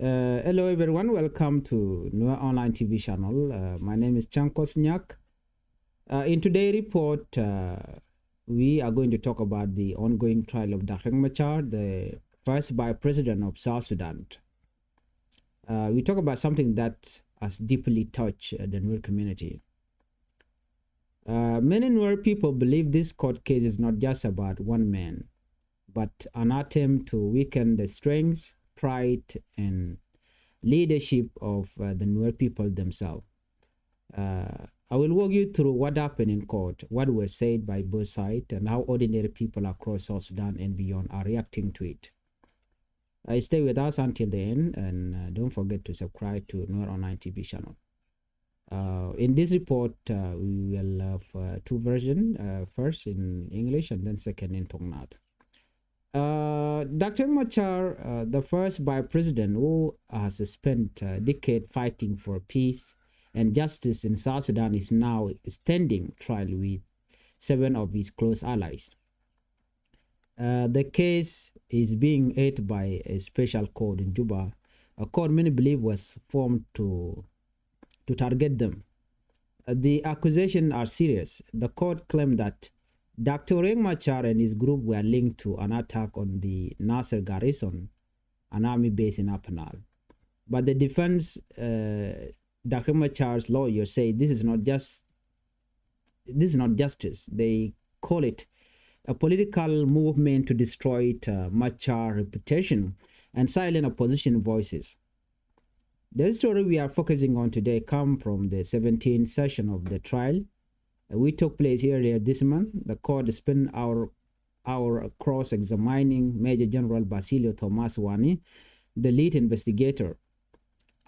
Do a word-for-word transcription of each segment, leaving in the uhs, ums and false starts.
Uh, hello everyone, welcome to Nuer Online T V channel. Uh, my name is Chankos Nyak. Uh, in today's report, uh, we are going to talk about the ongoing trial of Doctor Riek Machar, the first vice president of South Sudan. Uh, we talk about something that has deeply touched, uh, the Nuer community. Uh, many Nuer people believe this court case is not just about one man, but an attempt to weaken the strength, pride, and leadership of, uh, the Nuer people themselves. Uh, I will walk you through what happened in court, what was said by both sides, and how ordinary people across South Sudan and beyond are reacting to it. Uh, stay with us until the end, and, uh, don't forget to subscribe to Nuer Online T V channel. Uh, in this report, uh, we will have, uh, two versions, uh, first in English and then second in Tongnath. Uh, Doctor Machar, uh, the first vice president who has spent a decade fighting for peace and justice in South Sudan, is now standing trial with seven of his close allies. Uh, the case is being heard by a special court in Juba, a court many believe was formed to, to target them. Uh, the accusations are serious. The court claimed that Doctor Riek Machar and his group were linked to an attack on the Nasser garrison, an army base in Upper Nile. But the defense, uh, Doctor Machar's lawyers say this is not just, this is not justice. They call it a political movement to destroy, uh, Machar reputation and silent opposition voices. The story we are focusing on today come from the seventeenth session of the trial, uh, which took place earlier this month. The court spent hour, hour cross-examining Major General Basilio Thomas Wani, the lead investigator.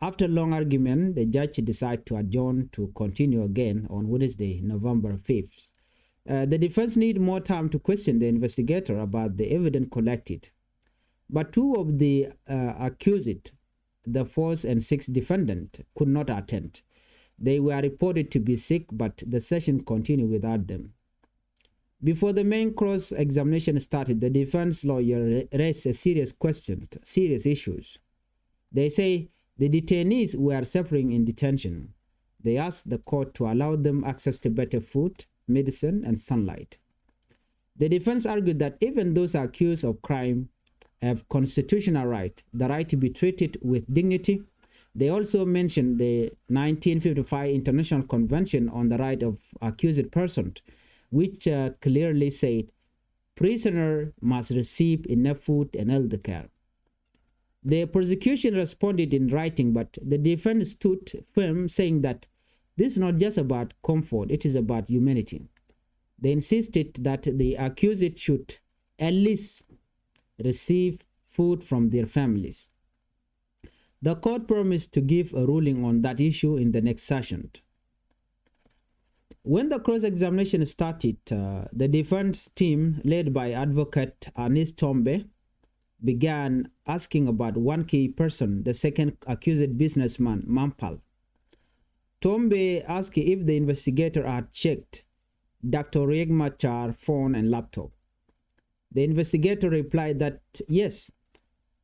After long argument, the judge decided to adjourn to continue again on Wednesday, November fifth. Uh, the defense need more time to question the investigator about the evidence collected. But two of the, uh, accused, the fourth and sixth defendant, could not attend. They were reported to be sick, but the session continued without them. Before the main cross-examination started, the defense lawyer ra-, raised a serious question, serious issues. They say the detainees were suffering in detention. They asked the court to allow them access to better food, medicine, and sunlight. The defense argued that even those accused of crime have constitutional right, the right to be treated with dignity. They also mentioned the nineteen fifty-five International Convention on the Right of Accused Persons, which, uh, clearly said prisoner must receive enough food and health care. The prosecution responded in writing, but the defense stood firm, saying that this is not just about comfort, it is about humanity. They insisted that the accused should at least receive food from their families. The court promised to give a ruling on that issue in the next session. When the cross-examination started, uh, the defense team, led by Advocate Anis Tombe, began asking about one key person, the second accused businessman, Mampal. Tombe asked if the investigator had checked Doctor Riek Machar phone and laptop. The investigator replied that yes,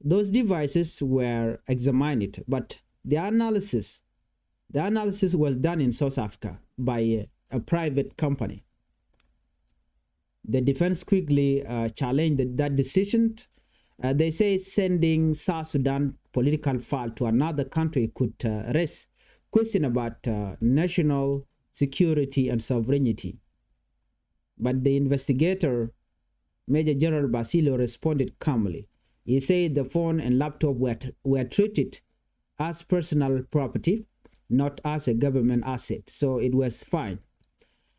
those devices were examined, but the analysis, the analysis was done in South Africa by a, a private company. The defense quickly, uh, challenged that, that decision. Uh, they say sending South Sudan political file to another country could, uh, raise question about, uh, national security and sovereignty. But the investigator, Major General Basilio, responded calmly. He said the phone and laptop were, were treated as personal property, not as a government asset, so it was fine.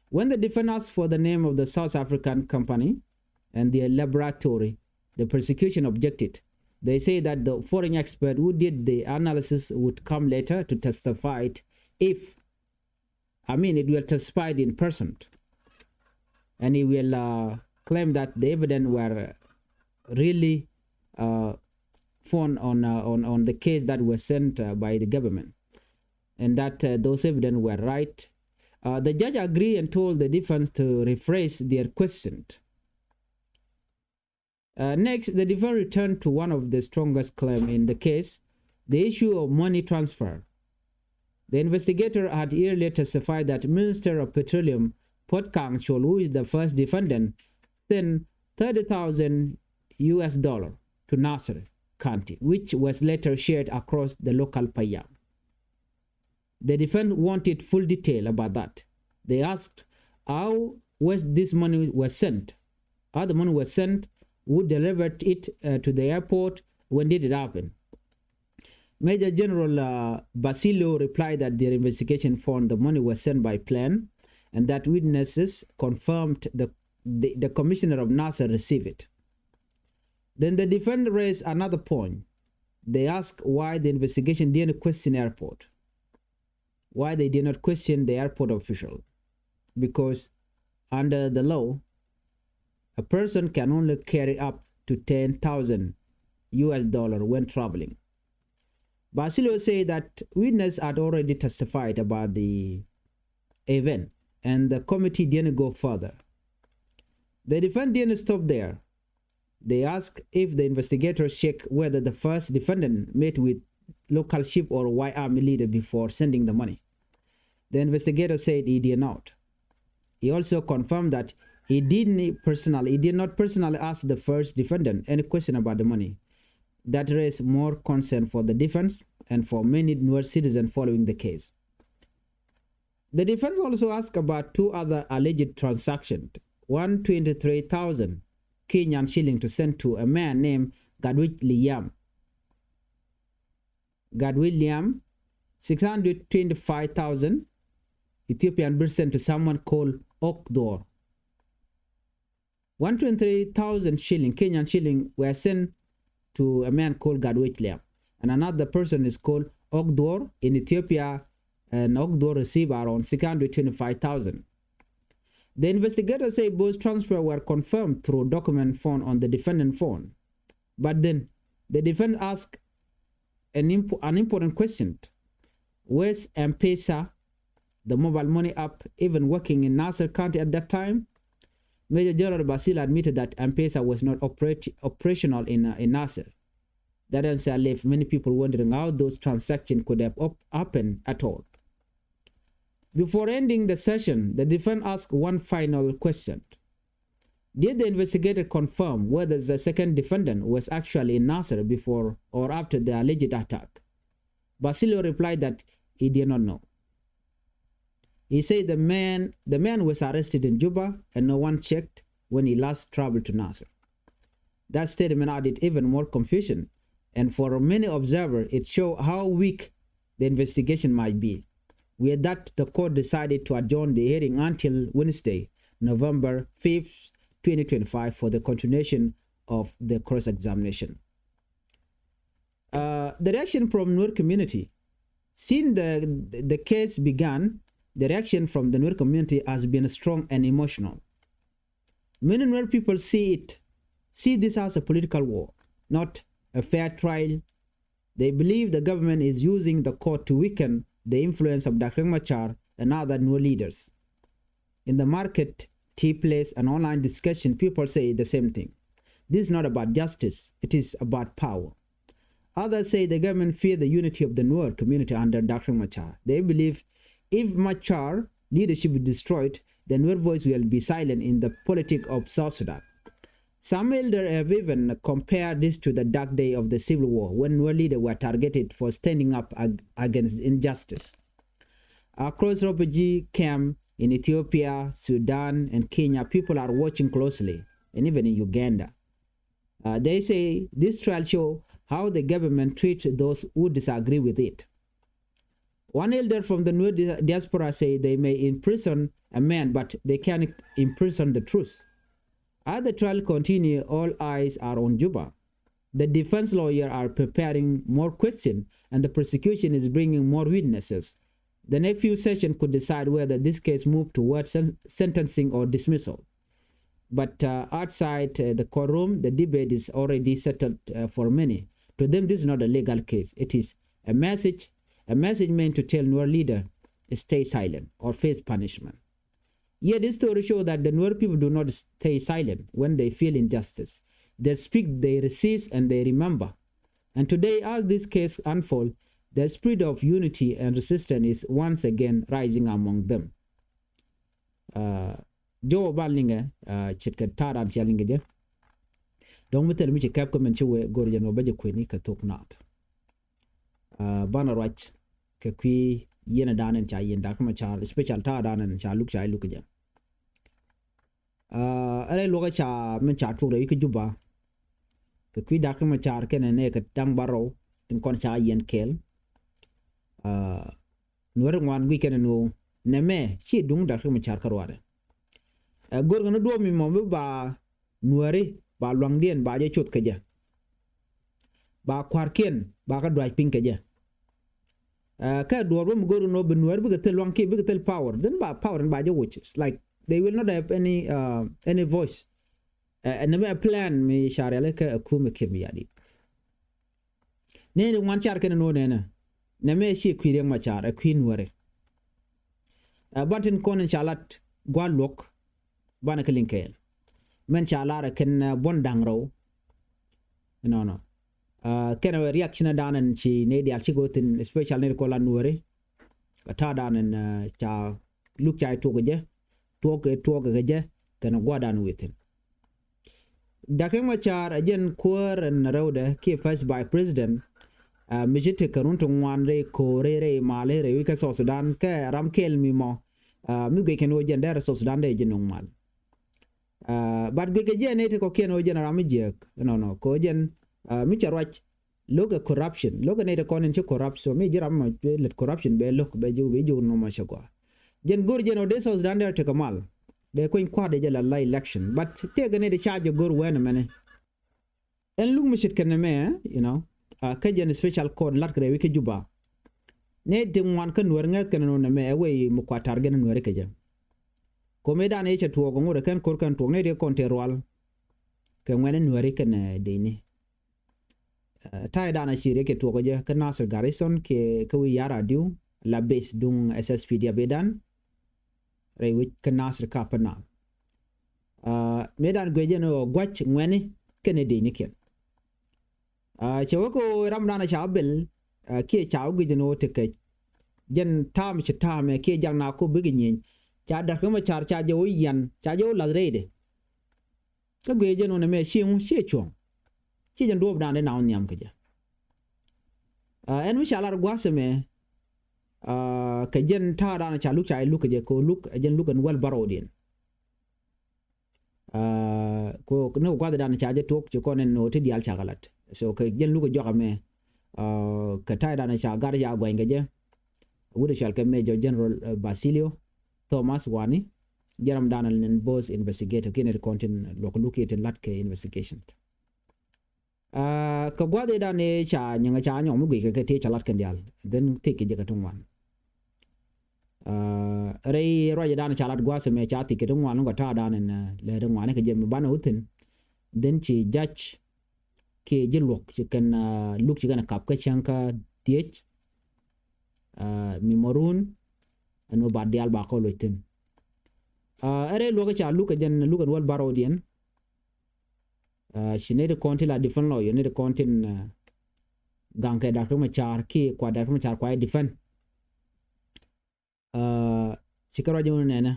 When the defense asked for the name of the South African company and their laboratory, the prosecution objected. They say that the foreign expert who did the analysis would come later to testify it if, I mean, it will testify in person. And he will, uh, claim that the evidence were really, uh, found on, uh, on, on the case that was sent, uh, by the government, and that, uh, those evidence were right. Uh, the judge agreed and told the defense to rephrase their question. Uh, next, the defense returned to one of the strongest claim in the case, The issue of money transfer. The investigator had earlier testified that Minister of Petroleum Puot Kang Chol, who is the first defendant, sent thirty thousand U S dollar to Nasir County, which was later shared across the local Payam. The defense wanted full detail about that. They asked how was this money was sent. How the money was sent, who delivered it, uh, to the airport, when did it happen? Major General, uh, Basilio replied that their investigation found the money was sent by plane and that witnesses confirmed the, the, the commissioner of Nasir received it. Then the defense raised another point. They asked why the investigation didn't question airport. Why they did not question the airport official? Because under the law, a person can only carry up to ten thousand U S dollar when traveling. Basilio said that witness had already testified about the event and the committee didn't go further. The defense didn't stop there. They asked if the investigators checked whether the first defendant met with local chief or White Army leader before sending the money. The investigator said he did not. He also confirmed that he didn't personally, he did not personally ask the first defendant any question about the money. That raised more concern for the defense and for many Nuer citizens following the case. The defense also asked about two other alleged transactions. One twenty-three thousand Kenyan shilling to send to a man named Gadwich Liam. Gadwich Liam, six hundred twenty-five thousand Ethiopian birr sent to someone called Okdor. One twenty-three thousand shilling, Kenyan shilling, were sent to a man called Gadwech Liam. And another person is called Okdor in Ethiopia, and Okdor received around six hundred twenty-five thousand. The investigators say both transfers were confirmed through document found on the defendant phone. But then, the defense asked an, imp- an important question. Was M-Pesa, the mobile money app, even working in Nasir County at that time? Major General Basilio admitted that M-Pesa was not operate- operational in, uh, in Nasir. That answer left many people wondering how those transactions could have op- happened at all. Before ending the session, the defense asked one final question. Did the investigator confirm whether the second defendant was actually in Nasir before or after the alleged attack? Basilio replied that he did not know. He said the man, the man was arrested in Juba and no one checked when he last traveled to Nasir. That statement added even more confusion, and for many observers, it showed how weak the investigation might be. With that, the court decided to adjourn the hearing until Wednesday, November fifth, twenty twenty-five, for the continuation of the cross-examination. Uh, the reaction from Nuer community. Since the, the case began, the reaction from the Nuer community has been strong and emotional. Many Nuer people see it, see this as a political war, not a fair trial. They believe the government is using the court to weaken the influence of Doctor Riek Machar and other Nuer leaders. In the market, tea place, and online discussion, people say the same thing. This is not about justice, it is about power. Others say the government fear the unity of the Nuer community under Doctor Riek Machar. They believe if Machar leadership is destroyed, the Nuer voice will be silent in the politics of South Sudan. Some elders have even compared this to the dark day of the civil war when Nuer leaders were targeted for standing up ag- against injustice. Across refugee camp in Ethiopia, Sudan, and Kenya, people are watching closely, and even in Uganda. Uh, they say this trial show how the government treats those who disagree with it. One elder from the Nuer di- diaspora say they may imprison a man, but they can't imprison the truth. As the trial continue, all eyes are on Juba. The defense lawyer are preparing more questions, and the prosecution is bringing more witnesses. The next few sessions could decide whether this case move toward sen- sentencing or dismissal. But uh, outside uh, the courtroom, the debate is already settled uh, for many. To them, this is not a legal case. It is a message, a message meant to tell Nuer leader, stay silent or face punishment. Yet this story shows that the Nuer people do not stay silent when they feel injustice. They speak, they resist, and they remember. And today, as this case unfold, the spirit of unity and resistance is once again rising among them. Jɔw ba liŋɛ ce̱tkɛ ta̱a̱ dan cia liŋɛ jɛ. Dɔ̱ŋ mi thil mi ci kɛp kä min ci wee go̱r jɛ nɔ bä jɛ kueni kɛ thok naath. Banɛ ruac kɛ kui̱ yienɛ dan in ca yien dak mi ca special ta̱a̱ dan in ca luk ca iluk jɛ. Ɛ rɛy luɔkä ca min ca tuɔk rɛy wi̱c kä Juba kɛ kui̱ dak mi car kɛnɛ nɛ kɛ da̱ŋ barɔw tin kɔn ca yien kɛɛl. Nuäri ŋuan guic kɛnɛ nuɔ̱w nɛmɛ ci duŋ dak mi car kä ruaadɛ. Ɛ go̱r kɛn duɔ̱ɔ̱p mi mɔ mi ba nuäri ba luaŋdiɛn ba jɛ coth kɛ jɛ. Ba kua̱rkiɛn ba kä duac piny kɛ jɛ. Kɛ duɔ̱ɔ̱r bä mi go̱r kɛn bi nuäri bikɛ thil luaŋ kiɛ bikɛ thil power, then ba power in ba jɛ wuc. It's like they will not have any, any voice. Ɛ nɛmɛ plan mi ca riali kɛ ɛ kum ɛ kiɛ mi yadi. Nɛni ŋuan car kɛn ni nɔ nɛnɛ. Nɛmɛ ci kui̱ Riɛk Macar ɛ kui̱ nuäri. Ɛ ban tin kɔn in ca lat gua̱ luɔk banɛ kä liŋ kɛɛl. Mɛn ca lar ɛ kɛn buɔn da̱ŋ rɛw. Nɔnɔ kɛn ɛ reaction ɛ dan in ci ni dial ci go̱ thin special ni kɔn la nuäri. Ɛ ta̱a̱ dan in ca luk ca tuɔk jɛ tuɔk tuɔk kɛ jɛ kɛn gua̱ dan within. Dak Riɛk Macar ɛ jɛn kuäär ɛn rɛwdɛ kiɛ first vice president. Mi ci tekɛ run ti ŋuan rɛy ko̱o̱ri rɛy mali rɛy wi̱c kä South Sudan kɛ ram kɛl mi mɔ mi guic kɛn wä jɛn dɛr South Sudan dee ji̱ nuŋ mal. But guic kɛ jɛn ni ti kɔkiɛn wä jɛn ram mi jiäk nɔnɔ kɛ wä jɛn mi cɛ ruac. Lo̱k ɛ corruption lo̱k ɛ nɛy ti kɔn in ci corruption mi ji̱ ram mɔ lät corruption bɛ lo̱k bɛ jiw bɛ jiw nɔmɔ cɛ gɔaa. Jɛn go̱r jɛn ɔ dee South Sudan dee tekɛ mal dee kueny kua̱r dee jɛ la la election but tëëkɛ nɛy ti ca jɛ go̱r wɛn ɛmɛni. Ɛn luk mi ce̱tkɛ nɛmɛ you know. Kä jɛn special court latkɛ rɛy wi̱c kä Juba. Nɛy ti ŋuan kä nuäär ŋäth kɛn nɔ nɛmɛ ɛ wee mi kua̱r ta̱r gɛn nuääri kɛ jɛ. Ko̱mɛ dan i̱ cɛ tuɔɔk ŋot ɛ kɛn ko̱r kɛn tuɔɔk nɛy ti kɔn tëë rual. Kɛ ŋuɛ̈ni nuääri kɛn dee ni. Ta̱yɛ dan a ci riɛk kɛ tuɔk jɛ kä Nasir Garrison kɛ kä wi̱i̱ yar adiw la base duŋ S S P D F dan. Rɛy wi̱c kä Nasir ka pä na mëë dan guic jɛn ɣöö gua̱c ŋuɛ̈ni kɛnɛ dec ni kiɛn. Cɛ wä kɛ ɣöö ram dan a ca wä bil kiɛ ca wä guic jɛn ɣöö tekɛ jɛn ta̱a̱m ci ta̱a̱mɛ kiɛ jak na kop bikɛ nyieny. Ca da̱r kä ma car ca jɛ wä yian ca jɛ wä lath rɛydɛ. Kä guic jɛn ɣöö nɛmɛ cieŋ ciɛ cuɔ̱ŋ. Ciɛ jɛn duɔɔp dan dee na wä nhiam kɛ jɛ. Ɛn mi ca lar gua̱a̱th ɛmɛ kɛ jɛn ta̱a̱ dan ca luk ca luk kɛ jɛ kɛ luk ɛ jɛn luk ɛn wäl bärɔwdiɛn. Kɛ ni gua̱a̱th dan ca jɛ tuɔk ci kɔn ɛn ɣöö ti diaal ca kɛ lat so kɛ jɛn luk ɛ juak ɛmɛ. Kɛ ta̱a̱ dan ca gar ca guany kɛ jɛ wut ɛ cɔal kɛ Major General Basilio Thomas Wani. Jɛn ram dan ɛn both investigator kiɛ ni ti kɔn tin luɔk luk kiɛ tin lat kɛ investigation. Kɛ gua̱th i̱ dan i̱ ca nyiŋ ca nyɔk mi guic kɛ kɛ ti ca lat kɛn diaal then thik kɛ jɛ kɛ ti ŋuan. Rɛy ruac i̱ dan ca lat gua̱th mɛ ca thik kɛ ti ŋuan kɛ ta̱a̱ dan in lɛ ti ŋuan kɛ jɛ mi banɛ wä thi̱n. Then ci jac kiɛ ji̱ luɔk ci kɛn luk ci kɛn kap kä cäŋ kä dhiec. Mi mɔ run ɛn wä ba diaal ba kɔ loc thi̱n. Ɛ rɛy luɔk ca luk kɛ jɛn luk ɛn wäl bärɔwdiɛn. Ci nɛy ti kɔn tin la defend lawyer nɛy ti kɔn tin gaŋkɛ Doctor Machar kiɛ kua Doctor Machar kua jɛ defend. Ci kɛ ruac jɛ wun nɛnɛ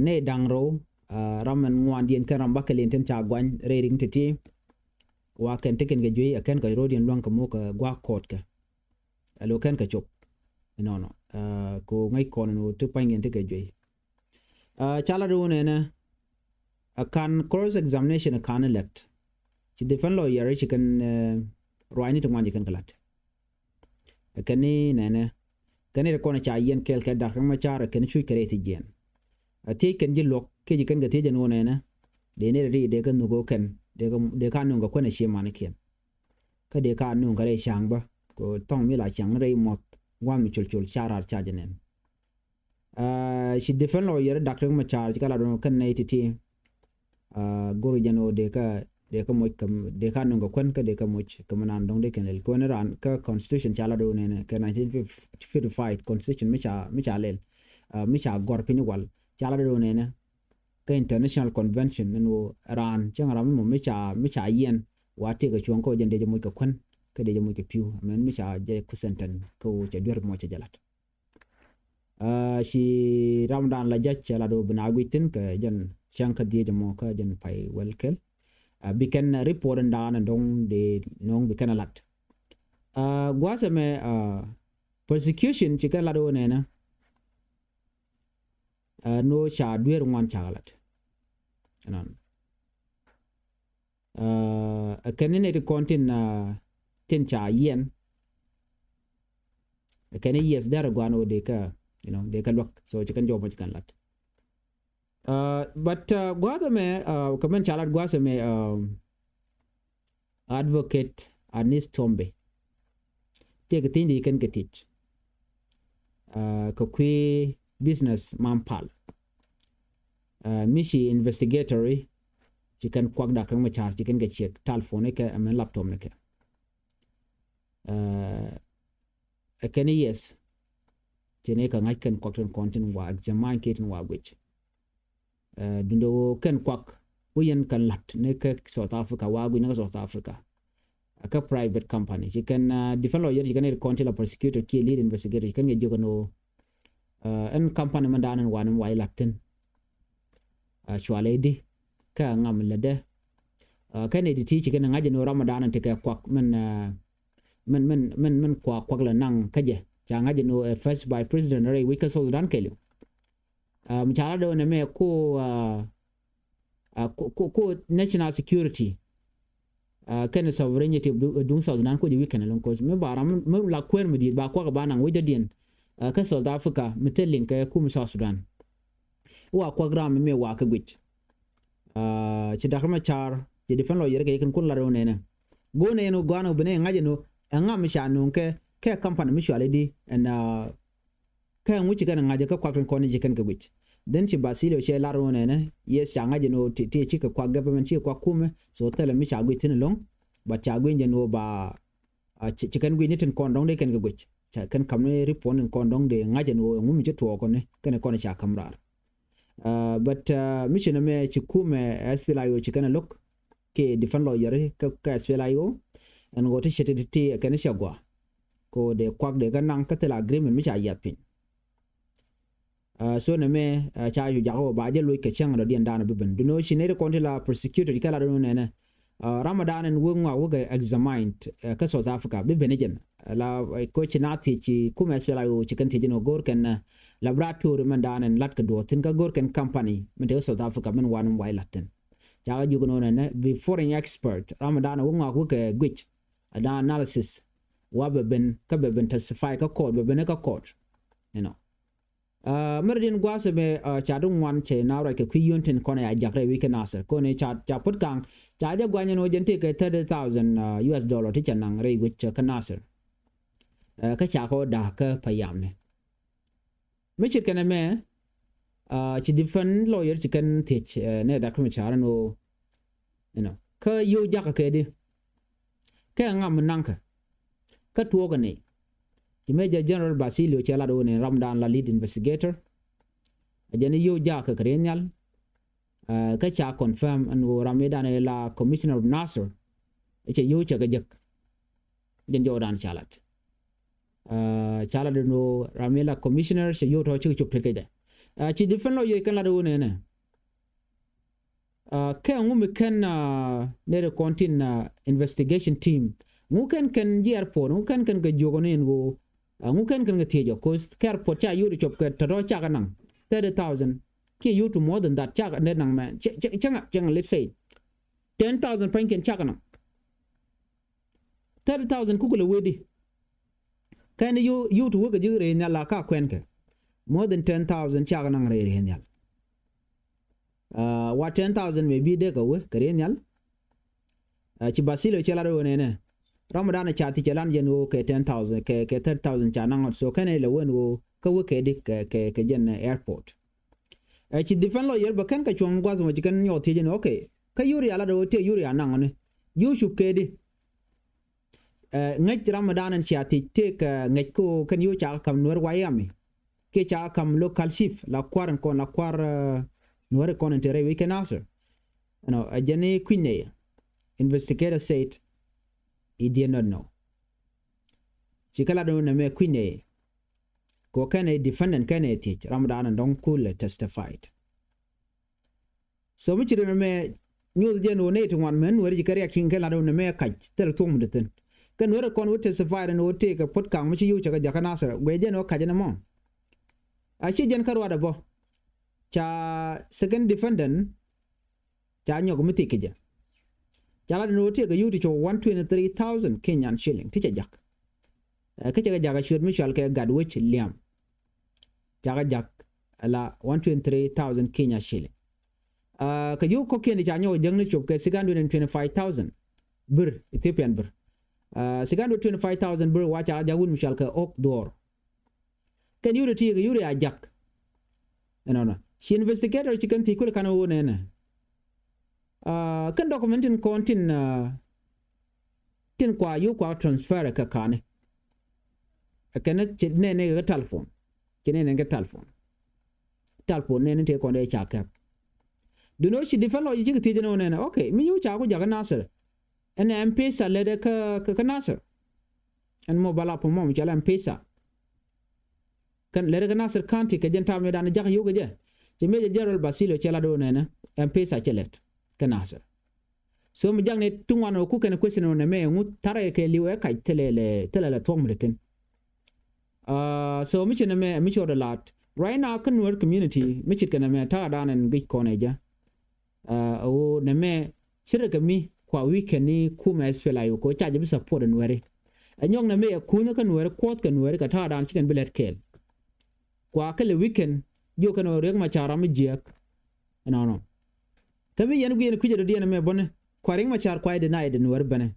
nɛy da̱ŋ rɛw ram ɛn ŋuandiɛn kɛn ram bakɛ liɛn tin ca guany rɛy ri̱ŋ ti̱ti̱. Wa kɛn ti kɛn kɛ juey ɛ kɛn kɛ ro̱diɛn lua̱ŋ kɛ muk kɛ gua̱a̱k kɔɔtkɛ. Ɛ lo̱ kɛn kɛ cop inɔnɔ kɛ ŋäc kɔn in wä ti pa̱nykiɛn ti kɛ juey. Ca lat wun ɛnɛ a kan cross examination a kan lɛt. Ci defend lawyer ci kɛn ruacni ti ŋuan ci kɛn kɛ lat. Ɛ kɛn ni nɛnɛ kɛn ni ti kɔn ca yiɛn kɛɛl kɛ Doctor Machar ɛ kɛn cuc kɛ rɛy ti jiɛn. A thiec kɛn ji̱ luɔk kiɛ ci kɛn kɛ thiec ɛn wun ɛnɛ dee ni ri dee kɛ nhuk kɛn dee ka nuŋ kɛ kuɛn a cie manikiɛn. Kä dee ka nuŋ kɛ rɛy ca̱ŋ bä kɛ thɔŋ mi la ca̱ŋ ni rɛy muɔth gua̱n mi col col ca raar ca jɛ nɛn. Ci defend lawyer Doctor Machar ci kɛ lat wun kɛn nɛy ti̱ti̱. Go̱r jɛn ɣöö dee kä dee kä moc kä dee kä nuŋ kä kuän kä dee kä moc kä mi naan dɔ̱ŋ dee kɛn lɛl kuän raan kä constitution ca lat wun nɛnɛ kɛ nineteen fifty-five constitution mi ca mi ca lɛl mi ca gɔr piny wal ca lat wun nɛnɛ. Kä international convention ɛn ɣöö raan cäŋ ram mi mɔ mi ca mi ca yiɛn Wa tëëkɛ cuɔ̱ŋ kä jɛn dee jɛ moc kɛ kuän kä dee jɛ moc kɛ pi̱w. Mɛn mi ca jɛ ku sentence kä ɣöö cɛ duer mɔ cɛ jɛ lat. Ci Ramadan la jac cɛ lat ɣöö bi na guic thi̱n kɛ jɛn cäŋ kä dhiec mɔ kä jɛn pay wäl kɛl. Bi kɛn report in daanɛ dɔ̱ŋ dee nöŋ bi kɛn a lat. Gua̱a̱th ɛmɛ persecution ci kɛn lat ɣöö nɛnɛ. Ɛ, nɔ ca duer ŋuan ca lat. Ɛnɔn. Ɛ kɛn ni nɛy ti kɔn tin, ɛ, tin ca yiɛn. Ɛ kɛn ni yiɛth dɛr guan ɔ dee kä, you know, dee kä luäk. So ci kɛn jɔw mɔ ci kɛn lat. Ɛ, but, ɛ, gua̱a̱th ɛmɛ, ɛ, kɛ mɛn ca lat gua̱a̱th ɛmɛ, ɛ, Advocate Anis Tombe. Tëëkɛ thi̱n di kɛn kɛ thiec. Ɛ, kɛ kui̱ business man pal. Ɛ, mi ci investigator ci kɛn kuak dak kɛn mɛ car ci kɛn kɛ ciek telephone ni kɛ ɛmɛn laptop ni kɛ. Ɛ, ɛ kɛn yes. Ci ni kɛ ŋa̱c kɛn kuak tin kɔn tin wa examine kɛ tin wa guic. Ɛ, duundɛ ɣöö kɛn kuak wä yɛn kɛn la̱t ni kä South Africa, wa guic ni kä South Africa. Ɛ kä private company. Ci kɛn, ɛ, defense lawyer ci kɛn ri kɔn ti la prosecutor kiɛ lead investigator ci kɛn kɛ jiök ɛn ɣöö, ɛ, ɛn company mɛn daanɛ wa ni wa i̱ la̱t thi̱n. Ɛ, cualɛ i̱di kä ŋam lätdɛ. Ɛ, kɛn i̱di ti ci kɛn ŋa̱c ɛn ɣöö ram mɛn daanɛ ti kɛ kuak mɛn, ɛ, mɛn, mɛn, mɛn, mɛn kuak, kuak lɛ naŋ kä jɛ. Ca ŋa̱c ɛn ɣöö ɛ first vice president rɛy wec kä South Sudan kɛɛliw. Ɛ, mi ca lat dee wä nɛ mɛ ko, ɛ, ɛ, ko, ko, ko national security. Ɛ, kɛn sovereignty of du-, duŋ South Sudan ko jɛ weekend ɛlɔ̱ŋ kɔc. Mi ba ram mi la kuɛɛr mi di̱i̱t ba kuak ba naŋ wec dɔ̱diɛn. Ɛ, kä South Africa mi thil liŋ kɛ kum South Sudan. Wa kuak ram mi mɛ wa kɛ guic. Ɛ, ci Dak Macar, ci defense lawyer kɛ kɛn kun lat dee wä nɛnɛ. Go̱o̱nɛ ɛn wä gɔ̱a̱n wä bi nɛ ŋa̱c ɛn wä, ɛ ŋam mi ca nuŋ kɛ, kɛ company mi cuali di, ɛn, ɛ, Kä ŋuci kɛn ŋa̱cä kä kuak tin kɔn i̱ ci kɛn kɛ guic. Then ci Basilio cɛ lar wun ɛnɛ, yes, ca ŋa̱c ɛn ɣöö ti, ti ci kɛ kuak government, ci kɛ kuak kumɛ. So thilɛ mi ca guic thi̱n ɛlɔ̱ŋ. But ca guic jɛn ɣöö ba, a, ci, ci kɛn guic ni tin kɔn dɔ̱ŋ dee kɛn kɛ guic. Ca kɛn ka̱m ni report tin kɔn dɔ̱ŋ dee ŋa̱c ɛn ɣöö ɛŋu mi ci tuɔɔk kɔn ni kɛn kɔn ca ka̱m raar. A, but, a, mi ci nɛmɛ ci kumɛ S P L A I O ci kɛn ɛ lo̱k. Kɛ defense lawyer kä, kä S P L A I O. Ɛn ɣöö ti ce̱t ti, ti kɛn cɛ gɔaa. Kɛ ɣöö dee kuak dee kɛ naŋ kä thil agreement mi ca yiath piny. A, so nɛmɛ, a, ca cu jakä wä ba jɛ loc kɛ cäŋ dɔ̱diɛn daanɔ bi ben. Duno ci nɛy ti kɔn ti la prosecutor ti kɛ la duno nɛnɛ. A, Ramadan ɛn wek ŋɔak wek ɛ examined, ɛ, kä South Africa bi ben ɛ jɛn. Ɛ la, ɛ, ko ci na thiec ci kumɛ S P L A I O ci kɛn thiec jɛn wä go̱r kɛn, ɛ, laboratory mɛn daanɔ ɛn lat kɛ duɔth thi̱n kä go̱r kɛn company mɛn te kä South Africa mɛn wan mɛn wa i̱ lat thi̱n. Ca kɛ jiök nɔ nɛnɛ bi foreign expert Ramadan wek ŋɔak wek ɛ guic. Ɛ da analysis. Wa bɛ ben, kä bɛ ben testify kä court, bɛ ben kä court. You know. A, mɛrɛ din gua̱a̱th ɛmɛ, a, ca di ŋuan cɛ na ruac kɛ kui̱ yio̱n tin kɔn ɛ a jak rɛy wi̱c kä Nasir. Kɔn ɛ ca, ca put kaŋ, ca jɛ guany ɛn ɣöö jɛn tëëkɛ thirty thousand, a, U S dollar ti cɛ naŋ rɛy wi̱c kä Nasir. A, kä ca kɔ da̱a̱k kä payamni. Mi ce̱tkɛ nɛmɛ, a, ci defense lawyer ci kɛn thiec, a, nɛ Dak Macar ɛn ɣöö, you know, kä yio̱w jakä kɛ di. Kɛ ŋa mi naŋkɛ. Kä tuɔɔkɛ ni. Ci Major General Basilio cɛ lat wä ni Ramadan la lead investigator. A jɛn yio̱w jakä kɛ ri nhial. A, kä ca confirm ɛn ɣöö ram mi dan la Commissioner of Nasir. Cɛ yio̱w cɛ kɛ jek. Jɛn jɔwdan ca lat. A, ca lat ɛn ɣöö ram mi la commissioner cɛ yio̱w tɔ cikɛ cop tet kɛ jɛ. A, ci defense lawyer kɛn lat wä nɛnɛ. A, kɛ ŋu mi kɛn, a, nɛy ti kɔn tin, a, investigation team. Ŋu kɛn kɛn ji̱ airport, ŋu kɛn kɛn kɛ jiök ɔ ni ɛn ɣöö. A, ŋu kɛn kɛn kɛ thiec ɔ, 'cause kɛ airport ca yio̱w ti cop kɛ tɔ̱tɔ̱ cakɛ naŋ thirty thousand. Kiɛ yio̱w ti more than that cakɛ nɛy naŋ mɛ. Cɛ, cɛ, cɛ ŋa, cɛ ŋa, let's say. Ten thousand pa̱nykiɛn cakɛ naŋ. Thirty thousand kukɛ lɛ wee di. Kɛn yio̱w, yio̱w ti wee kɛ ji̱ rɛy nhial la ka kuɛnkɛ. More than ten thousand cakɛ naŋ rɛy rɛy nhial. A, wa ten thousand mɛ bi dee kɛ wee kɛ rɛy nhial. A, ci Basilio cɛ lat wee nɛnɛ. Ramadan ca thiec cɛ lan jɛn ɣöö kɛ ten thousand, kɛ, kɛ thirty thousand ca naŋ ɔ. So kɛn ilɛ wen ɣöö kä wee kɛ di kɛ, kɛ, kɛ jɛn, ɛ, airport. Ɛ, ci defense lawyer bɛ kɛn kɛ cuɔ̱ŋ gua̱th mɔ ci kɛn nyɔk thiec ni, okay. Kä yio̱w ri a lat ɣöö tëë yio̱w ri a naŋ ɔ ni. Yio̱w cup kɛ di. Ɛ, ŋäc Ramadan ɛn cia thiec tëëk, ɛ, ŋäc kä ɣöö kɛn yio̱w ca ka̱m Nuɛr White Army. Kiɛ ca ka̱m local chief la kua̱r in kɔn la kua̱r, ɛ, Nuɛr in kɔn in te rɛy wec kɛ Nasir. Ɛnɔ, ɛ jɛn i̱ kui̱ny nɛy. Investigator said he did not know. Ci kɛ lat ni nɛmɛ kui̱ nɛ kɛ ɣöö kɛn ɛ defendant kɛn ɛ thiec ram dan dɔ̱ŋ kulɛ testified. So mi ci ri nɛmɛ nyuth jɛn ɣöö nɛy ti ŋuan mɛn weri ci kɛ riak ciŋ kɛ lat ni nɛmɛ kac thil thuɔ̱k mi di thi̱n. Kɛn weri kɔn wä testified ni wä tëëk kɛ puɔ̱t kaŋ mi ci yio̱w cɛ kɛ jakä Nasir guɛ jɛn ɣöö kac ni mɔ. A ci jɛn kä ruaadɛ bä ca second defendant ca nyɔk mi thik kɛ jɛ. Ca lat ni wä tëëk kɛ yio̱w ti cɔk one twenty three thousand Kenyan shilling ti cɛ jak. Ɛ kä cɛ kɛ jak a ciöt mi cual kɛ gat wec liam. Ca kɛ jak ala one twenty three thousand Kenya shilling. Ɛ kɛ yio̱w kɔ̱kiɛn ca nyɔk jäk ni cop kɛ six hundred and twenty five thousand birr, Ethiopian birr. Ɛ six hundred twenty five thousand birr wa ca jak wun mi cual kɛ ɣɔk dhuɔ̱ɔ̱r. Kɛn yuri ti kɛ yuri a jak. Ɛnɔnɔ ci investigator ci kɛn thiec kul kan wä nɛnɛ. Ɛ kɛn document tin kɔn tin ɛ tin kua yio̱w kua transfer kɛ kani. Ɛ kɛn ci nɛnɛ kɛ telephone. Ci nɛnɛ kɛ telephone. Telephone nɛnɛ tëë kɔn dee ca kɛp. Duni wä ci defend lawyer ci kɛ thiec ni wä nɛnɛ. Okay, mi yio̱w ca ku jakä Nasir. Ɛn M-Pesa lɛ dee kä kä Nasir. Ɛn mobile app mɔ mi cɔal M-Pesa. Kɛn lɛt kä Nasir County kɛ jɛn tam mi dan jak yio̱w kɛ jɛ. Ci Major General Basilio cɛ lat wä nɛnɛ M-Pesa cɛ lɛt kä Nasir. So mi jak ni ti ŋuan wä ku kɛn question wä nɛmɛ ŋu tharɛ kɛ li̱w ɛ kac thilɛ lɛ thilɛ lɛ thuɔ̱k mi di thi̱n. Ɛ so mi ci nɛmɛ mi ci wä dɔ lat right now kä Nuer community mi cit kɛ nɛmɛ ta̱a̱ dan ɛn guic kɔn ɛ jɛ. Ɛ ɣöö nɛmɛ ci rɛ kɛ mi kua weekend ni kumɛ S P L A I O kɛ ɣöö ca jɛ bi support ɛ Nuɛri. Ɛ nyɔk nɛmɛ ɛ kunyä kä Nuɛri kuɔth kɛ Nuɛri kɛ ta̱a̱ dan ci kɛn bi lɛt kɛɛl. Kua kɛ lɛ weekend jiök kɛn ɣöö Riek Machar ram mi jiääk. Ɛnɔnɔ. Kä mi yɛn guiɛn kui̱cɛ dɔ̱diɛn ɛmɛ bäni kua Riek Machar kua i̱ deny ɛ Nuɛri bäni.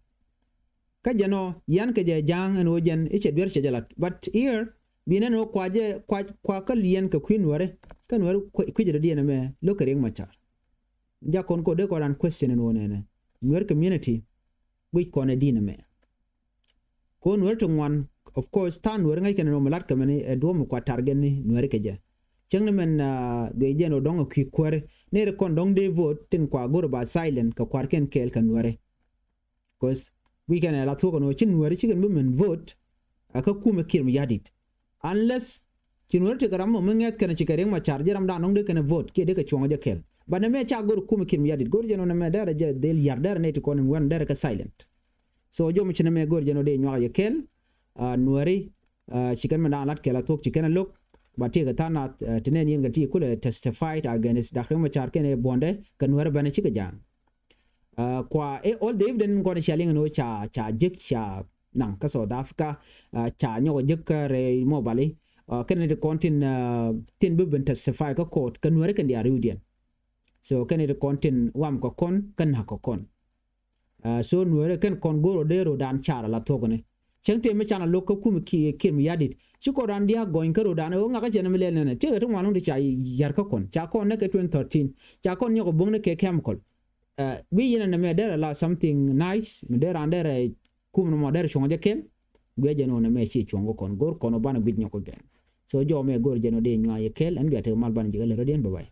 Kä jɛn ɔ yɛn kɛ jɛ ja̱a̱ŋ ɛn ɣöö jɛn i̱ cɛ duer cɛ jɛ lat. But here bi nɛn ɣöö kua jɛ kua kua kä yɛn kɛ kui̱ Nuɛri kä Nuɛri kui̱cɛ dɔ̱diɛn ɛmɛ lo̱k kɛ Riek Machar. Jak kɔn kɛ ɣöö dee kɔn ran question ɛn ɣöö nɛnɛ Nuɛri community guic kɔn ɛ di̱n ɛmɛ. Kɛ ɣöö Nuɛri ti ŋuan, of course, tha̱a̱ŋ Nuɛri ŋäc kɛn ɛn ɣöö mi la̱t kɛ mɛn ɛ duɔ̱ɔ̱p mi kua target ni Nuɛri kɛ jɛ. Cäŋ ni mɛn guic jɛn ɣöö dɔ̱ŋ ɛ kui̱ kuääri ni ri kɔn dɔ̱ŋ dee vote tin kua go̱r ba silent kɛ kua̱rkiɛn kɛɛl kɛ Nuɛri. Cause guic kɛn ɛ la thuɔ̱k ɛn ɣöö ci Nuɛri ci kɛn bi mɛn vote ɛ kä kumɛ Kiir Mayardit. Unless ci Nuɛri ti kɛ ram mɔ mi ŋɛth kɛn ci kɛ Riek Machar ji̱ ram dan dɔ̱ŋ dee kɛn vote kiɛ dee kɛ cuɔ̱ŋ jɛ kɛɛl. But nɛmɛ ca go̱r kumɛ Kiir Mayardit go̱r jɛn ɣöö nɛmɛ derɛ jɛ dhil yar derɛ nɛy ti kɔn in wɛn derɛ kɛ silent. So jɔm ci nɛmɛ go̱r jɛn ɣöö dee nyuak jɛ kɛɛl. Ɛ Nuɛri ɛ ci kɛn mɛn dan lat kɛɛl a thuɔ̱k ci kɛn a lo̱k. Ba tiek ɛ tha̱a̱ŋ nath ɛ ti nɛn yɛn kɛ ti kulɛ testified against Dak Riek Machar kɛn ɛ buɔ̱ndɛ kɛ Nuɛri bänɛ cikɛ ja̱a̱ŋ. Ɛ kua ɛ all the evidence kɔn cia liŋ ni wä ca ca jek ca naŋ kä South Africa. Ɛ ca nyɔk jek kä rɛy mobile. Ɛ kɛn ni ti kɔn tin ɛ tin bi ben testify kä court kä Nuɛri kɛn diaal riwdiɛn. So kɛn ni ti kɔn tin wam kä kɔn kä nak kä kɔn. Ɛ so Nuɛri kɛn kɔn go̱r ɔ dee ro̱dan car ala thuɔ̱k ni. Cäŋ tëë mi can a lo̱k kä kum Kiir Mayardit ci kɔn ran dia̱a̱k gɔny kä ro̱dan ɛ ɣöö ŋakä cɛn mi lɛl nɛnɛ tiek ɛ ti ŋuan wun ti ca yar kä kɔn ca kɔn nɛ kɛ twenty thirteen ca kɔn nyɔk ɛ bo̱ŋ ni kɛ chemical. Ɛ guic yɛn ɛ nɛmɛ derɛ la something nice mi derɛ an derɛ kum nɔmɔ derɛ cuɔ̱ŋ jɛ kɛl. Guic jɛ nɔ nɛmɛ ci cuɔ̱ŋ kä kɔn go̱r kɔn ɔ banɛ guic nyɔk kɛ gɛn. So jɔmɛ go̱r jɛ nɔ dee nyua̱a̱ yɛ kɛl ɛn bia tek mal banɛ ji̱ kɛ lɛ rɔ̱diɛn bye bye.